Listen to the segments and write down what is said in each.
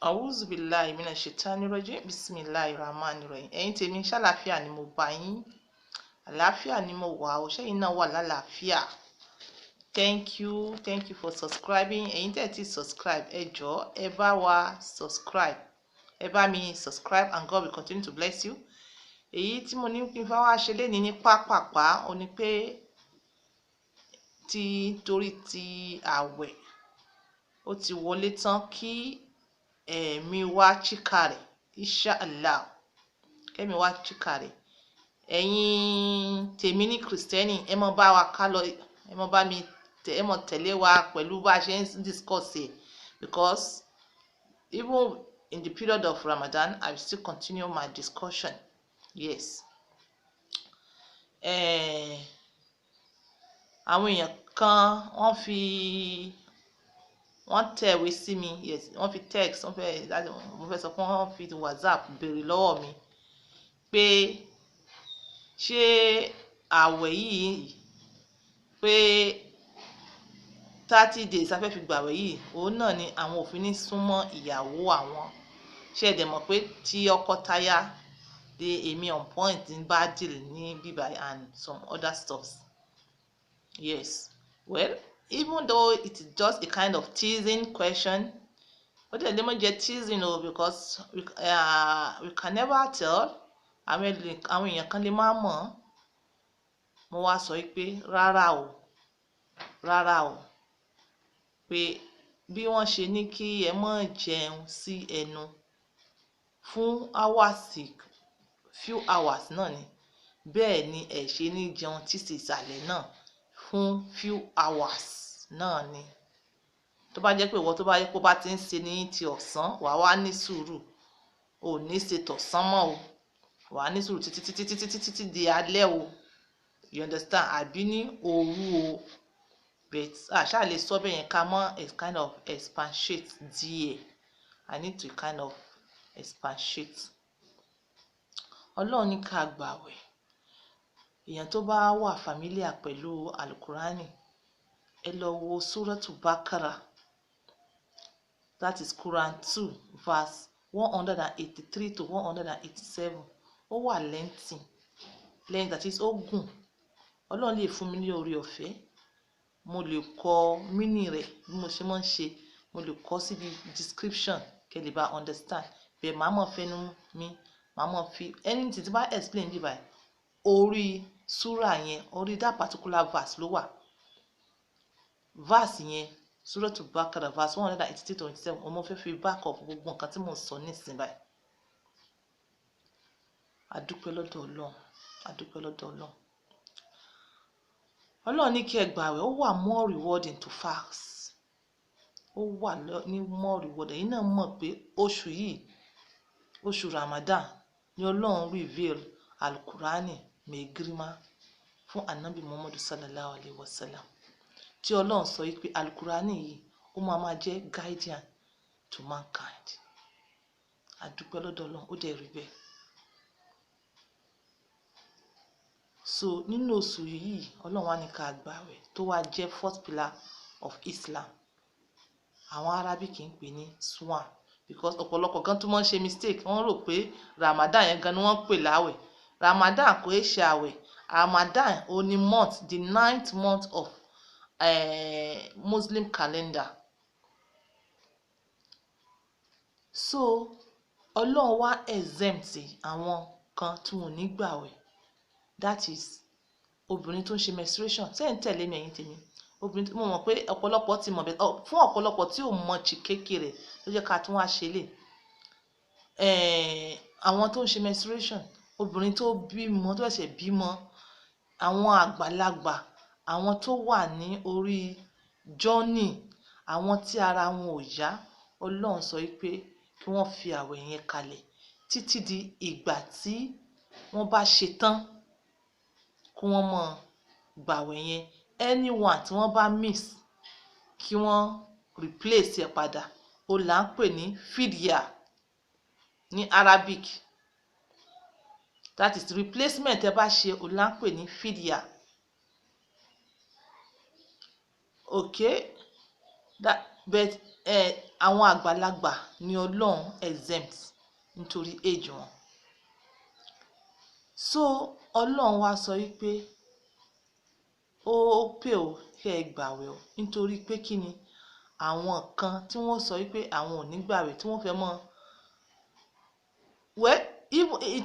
Auzubillahi minash shaitani rajim. Bismillahir rahmanir rahim. Ẹ̀yin tèmi, ṣàlàáfíà ni mo bá yín? Àlàáfíà ni mo wà o. Ṣẹ́yìn náà wà lálàáfíà? Thank you, thank you for subscribing. Ẹ̀yin tẹ́ ti subscribe, ẹ jọ̀ọ́, ẹ bá wa subscribe, ẹ bá mi subscribe, and God will continue to bless you. Èyí tí mo ní kí n fẹ́ wá ṣe lénìí ní pápápá ó ní pé tí torí ti àwẹ̀ ó ti wọlé tán, kí ẹ̀mí wa chíkà rẹ̀, inshallah, kẹ́mi wá chíkà rẹ̀. Ẹ̀yin tèmi ní Kristẹni, ẹ mọ bá wa ká lọ, ẹ mọ bá mi tẹ, ẹ mọ tẹ̀lé wa pẹ̀lú bá a ṣe ń discuss ẹ̀, because even in the period of Ramadan, I will still continue my discussion. Yes, àwọn èèyàn kan wọ́n tẹ̀wé sí mi. Yes, wọ́n fi text, wọ́n fẹ́, mo fẹ́ sọ pé wọ́n fi WhatsApp béèrè lọ́wọ́ mi pé ṣé àwẹ̀ yìí, pé 30 days a fẹ́ fi gbàwẹ̀ yìí, òun náà ni àwọn ò fi ní súnmọ́ ìyàwó àwọn. Ṣé ẹ dẹ̀ mọ̀ pé tí ọkọ táyà dé, èmi on point ní bá deal ní bíbá and some other stuffs. Yes, well, even though it is just a kind of teasing question, ó dẹ̀ lè mọ̀ jẹ́ teasing o, because we can never tell. Àwọn èèyàn kan lè má mọ̀. Mo wá sọ pé rárá o, rárá o, pé bí wọ́n ṣe ní kí ẹ má jẹun sí ẹnu fún hours, few hours náà ni, bẹ́ẹ̀ ni ẹ ṣe ní jẹun títí ìsàlẹ̀ náà fún few hours náà ni. Tó bá jẹ́ pé ìwọ tó bá yẹ kó bá ti ń ṣe ní ti ọ̀sán, wàá wá ní sùúrù, ò ní ṣe tọ̀sán mọ́ o, wàá ní sùúrù títí títí títí títí títí di alẹ́ o, you understand, àbí ní òru o. But àṣà lè sọ bẹ́ẹ̀ yẹn, ká mọ́ a kind of expatiate díẹ̀. I need to kind of expatiate. Ọlọ́run ní ká gbàwẹ̀. Èèyàn tó bá wà familiar pẹ̀lú Alukurani, ẹ lọ wo Suratu Bakara, that is Quran 2 verse 183 to 187. Ó wà lengthy lẹ́yìn, that is, ó gùn. Ọlọ́run lè fún mi ní oore ọ̀fẹ́, mo lè kọ meaning rẹ̀ bí mo ṣe máa ń ṣe, mo lè kọ síbi description kẹ́ lè bá understand. Bẹ́ẹ̀ màá mọ̀ fẹ́nu mi, màá mọ̀ fi anything tí bá explain bí báyìí, orí súrà yẹn, orí that particular verse ló wà. Verse yẹn, Suratu Bakara verse 183 to 87, mo fẹ́ fi back up gbogbo nǹkan tí mò ń sọ nísìnyí báyìí. A dúpẹ́ lọ́dọ̀ Ọlọ́run, a dúpẹ́ lọ́dọ̀ Ọlọ́run. Ọlọ́run ní kí ẹ gbààwẹ̀, ó wà more rewarding to fast, ó wà ní more rewarding. Ẹ̀yin náà mọ̀ pé oṣù yìí, oṣù Ramadan, ni Ọlọ́run reveal Alukurani mẹ́gírímà fún Anabi Muhammadu sallallahu alayhi wa sallam, tí Ọlọ́run sọ yìí pé Alukurani yìí, ó máa máa jẹ́ guardian to mankind. A dúpẹ́ lọ́dọ̀ Ọlọ́run, ó dẹ̀ rí bẹ́ẹ̀. So nínú oṣù yìí, Ọlọ́run wá ní ká gbààwẹ̀, tó wá jẹ́ fourth pillar of Islam. Àwọn Arabic ń pè ní swan, because ọ̀pọ̀lọpọ̀ gan tó máa ń ṣe mistake, wọ́n rò pé Ramadan yẹn gan ni wọ́n ń pè láwẹ̀. Ramadan kò é ṣe àwẹ̀. Ramadan ó ní month, the ninth month of Muslim calendar. So Ọlọ́run wá exempt àwọn kan tí wọn ò ní gbààwẹ̀, that is obìnrin tó ń ṣe menstruation. Ṣé ẹ̀ ń tẹ̀lé mi, ẹ̀yin tèmi? Obìnrin tí mo mọ̀ pé ọ̀pọ̀lọpọ̀ ti mọ̀ bẹ́ẹ̀, fún ọ̀pọ̀lọpọ̀ tí ò mọ̀ chìkékè rẹ̀ ló jẹ́ ká tún wá ṣe lè. Àwọn tó ń ṣe menstruation, obìnrin tó bímọ, tó ṣẹ̀ṣẹ̀ bímọ, àwọn àgbàlagbà, àwọn tó wà ní orí journey, àwọn tí ara wọn ò yá, Ọlọ́run sọ wípé kí wọ́n fi àwẹ̀ yẹn kalẹ̀ títí di ìgbà tí wọ́n bá ṣe tán, kí wọ́n mọ̀ gbàwẹ̀ yẹn. Anyone tí wọ́n bá miss, kí wọ́n replace ẹ̀ padà. Ó là ń pè ní fidya ní Arabic, that is replacement. Ẹ bá ṣe, ó là ń pè ní fidya. Okay, that, but Ẹ àwọn àgbàlagbà ni Ọlọ́run exempt nítorí age wọn. So Ọlọ́run wá sọ wípé ó pè ó kẹ́ ẹ gbàwẹ̀ o, nítorí pé kí ni àwọn kan tí wọ́n sọ wípé àwọn ò ní gbàwẹ̀ tí wọ́n fẹ́ mọ́ wẹ́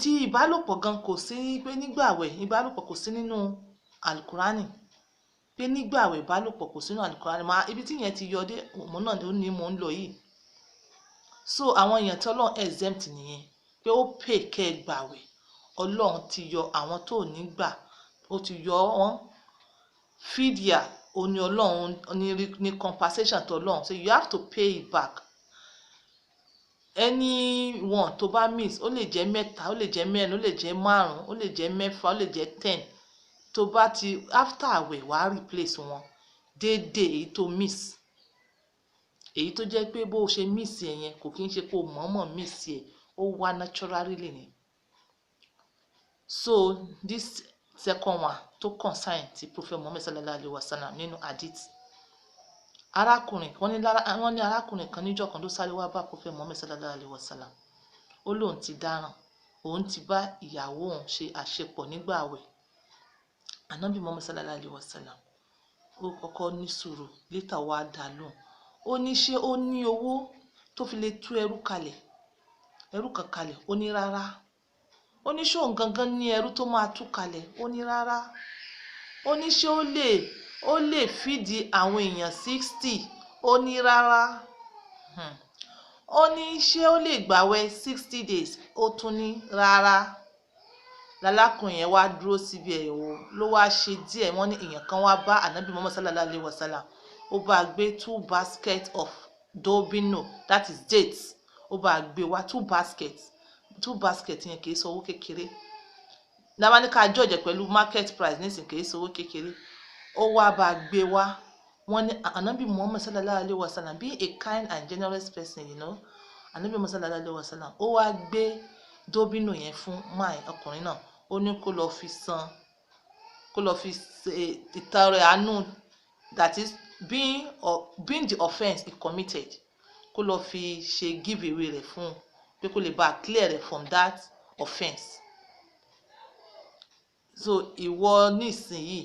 ti ìbálòpọ̀ gan kò sí pé nígbàwẹ̀ ìbálòpọ̀ kò sí nínú alukurani, pé nígbàwẹ̀ ìbálòpọ̀ kò sínú alukurani. Máa ibi tí yẹn ti yọ dé òun náà ló ní mò ń lọ yìí. So àwọn èèyàn tí Ọlọ́run exempt nìyẹn, pé ó pè kẹ́ ẹ gbàwẹ̀. Ọlọ́run ti yọ àwọn tó ní gbà, ó ti yọ wọ́n. Fídíà ó ní Ọlọ́run ní compensation tó Ọlọ́run, so you have to pay it back. Anyone tó bá miss, ó lè jẹ́ mẹ́ta, ó lè jẹ́ mẹ́rin, ó lè jẹ́ márùn, ó lè jẹ́ mẹ́fà, ó lè jẹ́ 10. Tó bá ti after àwẹ̀, wàá replace wọn déédéé èyí tó miss. Èyí tó jẹ́ pé bó o ṣe miss ẹ̀ yẹn, kò kí ń ṣe pé o mọ̀ọ́mọ̀ miss ẹ̀, ó wá naturally ni. So this second one tó concern ti Prophet Muhammad sallallahu alaihi wasallam nínú hadith, arákùnrin wọ́n ní lára wọ́n ní arákùnrin kan níjọ́ kan ló sáré wá bá Prophet Muhammad sallallahu alaihi wasallam. Ó lóun ti dáràn, òun ti bá ìyàwó òun ṣe àṣepọ̀ nígbà àwẹ̀. Ànábì Muhammad sallallahu alaihi wasallam ó kọ́kọ́ ní sùúrù, later wá dá lóhùn. Ó ní ṣé ó ní owó tó fi lè tú ẹrú kalẹ̀, ẹrú kan kalẹ̀? Ó ní rárá. Ó ní ṣé òun gangan ní ẹrú tó máa tú kalẹ̀? Ó ní rárá. Ó ní ṣé ó lè feed àwọn èèyàn 60? Ó ní rárá. Ó ní ṣé ó lè gbàwẹ̀ 60 days? Ó tún ní rárá. Lálákùnrin yẹn wá dúró síbi ẹ̀ wò ló wá ṣe díẹ̀. Wọ́n ní èèyàn kan wá bá Ànábì Muhammad sallallahu alaihi wasallam, ó bá gbé two baskets of dobino, that is dates. Ó bá gbé wá two baskets. Two baskets yẹn kì í sọ owó kékeré lábá ní ká jọ̀jẹ̀ pẹ̀lú market price nísìnyí, kì í sọ owó kékeré. Ó wá bá gbé wá. Wọ́n ní Ànábì Muhammad sallallahu alaihi wasallam, being a kind and generous person, Ànábì Muhammad sallallahu alaihi wasallam ó wá gbé dóbínù yẹn fún máì ọkùnrin náà. Ó ní kó lọ fi san, kó lọ fi ṣe ìtọrẹ àánú, that is being the offence he committed, kó lọ fi ṣe give away rẹ̀ fún un, pé kó lè bá a clear rẹ̀ from that offence. So ìwọ nísìnyìí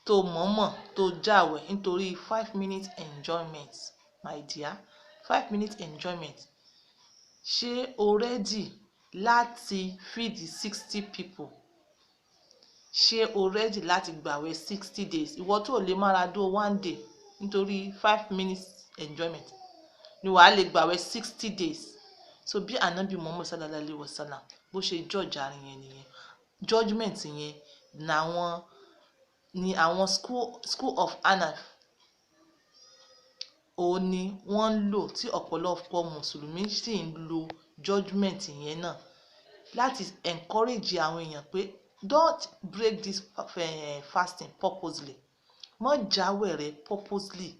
tó mọ̀ọ́mọ̀ tó jáwẹ̀ nítorí 5 minutes enjoyment, my dear, 5 minutes enjoyment, ṣé o ready láti feed 60 people? Ṣé o ready láti gbàwẹ̀ 60 days? Ìwọ tó lè mára dó one day nítorí 5 minutes enjoyment ni wàá lè gbàwẹ̀ 60 days. So bí Anabi Muhammad sallallahu alaihi wasallam bó ṣe judge àárín yẹn nìyẹn. Judgement yẹn làwọn ni àwọn school of Hanaf, òun ni wọ́n ń lò, tí ọ̀pọ̀lọpọ̀ mùsùlùmí sì ń lo judgement yẹn náà láti encourage àwọn èèyàn pé don't break this fasting purposely. Má jáwẹ̀ rẹ purposely,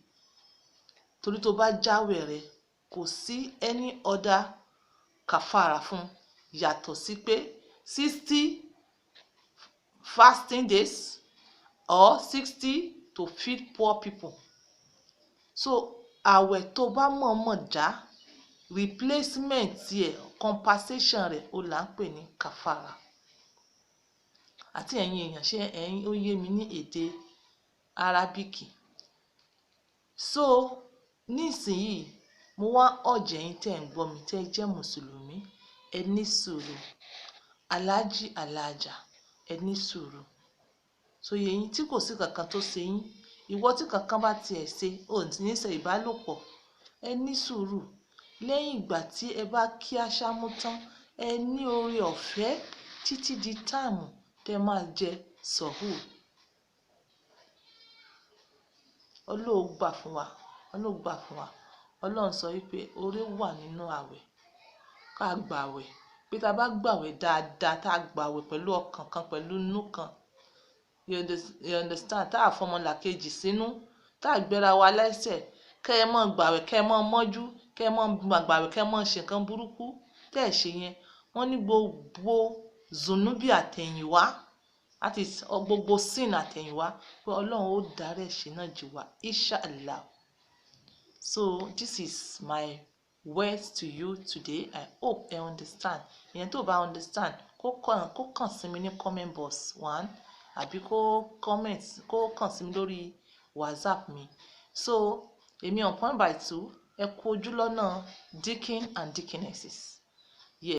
torí tó bá jáwẹ̀ rẹ, kò sí any other kàfàrà fún yàtọ̀ sí pé 60 fasting days or 60 to feed poor people. So àwẹ̀ tó bá mọ̀ọ́mọ̀ já, replacement ẹ̀, compensation rẹ̀, ó là ń pè ní kàfàrà. Àti ẹ̀yin èèyàn, ṣé ẹ̀yin ó yé mi ní èdè Arábíkì? So nísìnyìí, mo wá urge ẹ̀yin tẹ́ ń gbọ́ mi, tẹ́ jẹ́ mùsùlùmí, ẹ ní sùúrù. Aláàjì, aláàjà, ẹ ní sùúrù. So yé yín tí kò sí kankan tó ṣe yín. Ìwọ tí kankan bá tiẹ̀ ṣe, ò ní ṣe ìbálòpọ̀, ẹ ní sùúrù. Lẹ́yìn ìgbà tí ẹ bá kí aṣámú tán, ẹ ní oore ọ̀fẹ́ títí di time tẹ máa jẹ sọ̀húrù. Ọlọ́run gbà fún wa, Ọlọ́run gbà fún wa. Ọlọ́run sọ wípé oore wà nínú àwẹ̀, ká gbà àwẹ̀. Pé tí a bá gbà àwẹ̀ dáadáa, tá a gbà àwẹ̀ pẹ̀lú ọkàn kan, pẹ̀lú inú kan, you understand, tá a fọmọlàkejì sínú, tá a gbéra wa lẹ́sẹ̀, kẹ́ ẹ mọ́ gbà àwẹ̀, kẹ́ ẹ mọ́ mọ́jú, kẹ́ ẹ mọ́ gbà àwẹ̀, kẹ́ ẹ mọ́ ṣe nǹkan burúkú tẹ́ ẹ ṣe yẹn. Wọ́n ní gbogbo zunubi àtẹ̀yìnwá, that is gbogbo sin àtẹ̀yìnwá, pé Ọlọ́run ó dárí ẹ̀ṣẹ̀ náà jì wá, inshallah. So this is my words to you today. I hope you understand. Ìyẹn tó bá understand, kó kàn sí mi ní comment box one, àbí kó comment, kó kàn sí mi lórí WhatsApp mi. So èmi On Point by Two, ẹ kú ojú lọ́nà, deacon and deaconesses.